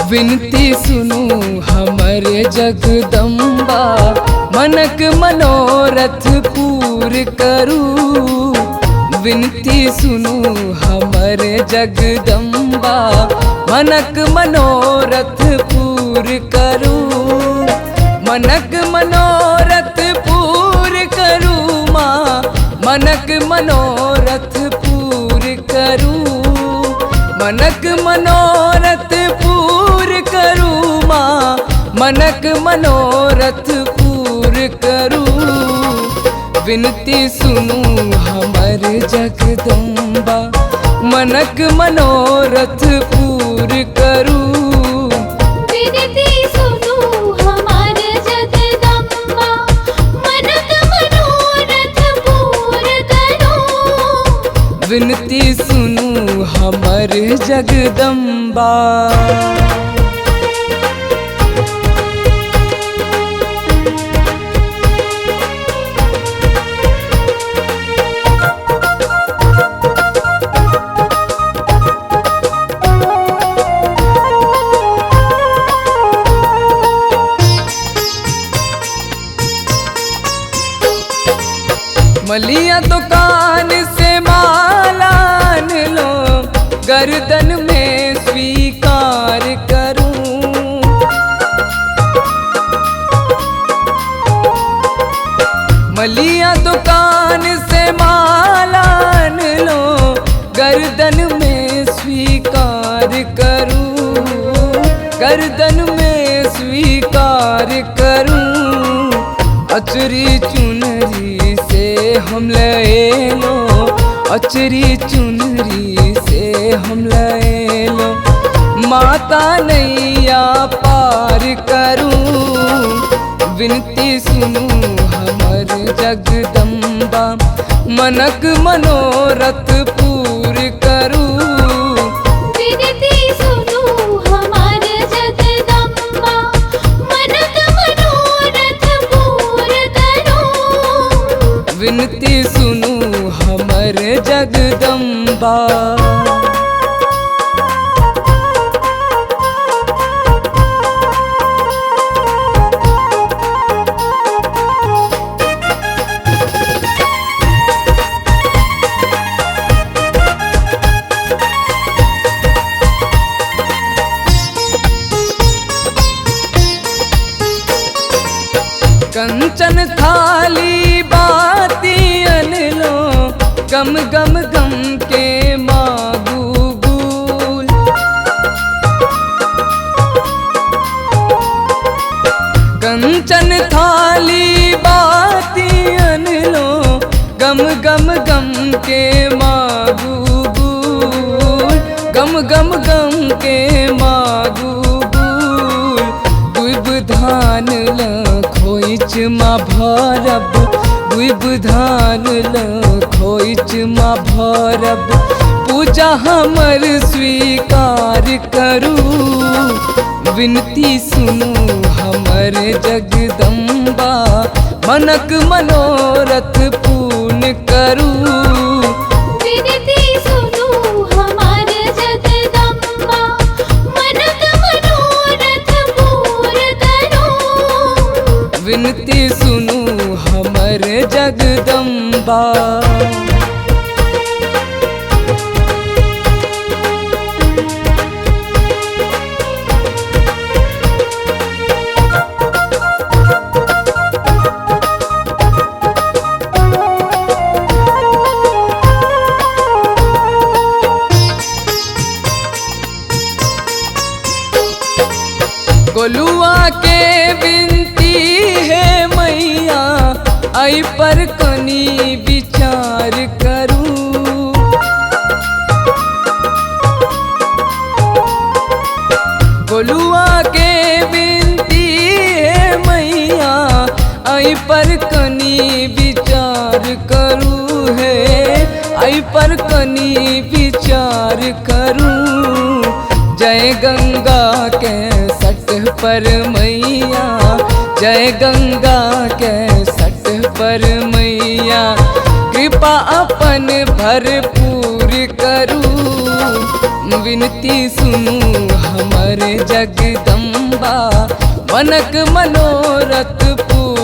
विनती सुनू हमर जगदम्बा, मनक मनोरथ पूर करू। विनती सुनू हमर जगदम्बा, मनक मनोरथ पूर करू। मनक मनोरथ पूर करू माँ, मनक मनोरथ पूर करू। मनक मनोरथ पूर करू माँ, मनक मनोरथ पूर करू। विनती सुनू हमर जगदम्बा, मनक मनोरथ पूर करू। विनती सुनू हमार जगदम्बा, मनक मनोरथ पूर करू। विनती सुनू हमर जगदम्बा। मलिया दुकान से माला लो, गर्दन में स्वीकार करूं। मलिया दुकान से माला लो, गर्दन में स्वीकार करूं। गर्दन में स्वीकार करूं। अचरी चुनरी से हम ले लो, अचरी चुनरी से हम ले लो। माता नैया पार करूं। विनती सुनू हमर जगदम्बा, मनक मनोरथ पूर करूं। विनती सुनू हमार जगदम्बा, मनक मनोरथ पूर करू। विनती सुनू हमर जगदम्बा। कंचन थाली बाती लो, गम गम गम के मागू गुल। कंचन थाली बाती लो, गम गम गम के मागू गुल। गम गम गम के मागू गुल। दुब धान ल खोइच मा भरब, दुब धान ल खोइच मा भरब। पूजा हमर स्वीकार करू। विनती सुनू हमर जगदम्बा, मनक मनोरथ पूर्ण करू। विनती सुनू हमार जगदम्बा, मनक मनोरथ पूर करू। विनती सुनू हमर जगदम्बा। गोलुआ के विनती है मैया, आई पर कनी विचार करूं। गोलुआ के विनती है मैया, आई पर कनी विचार करूं। है आई पर कनी विचार करूं। जय गंगा के सट पर मैया, जय गंगा के सट पर मैया। कृपा अपन भरपूर करू। विनती सुनू हमर जगदम्बा, मनक मनोरथ पूर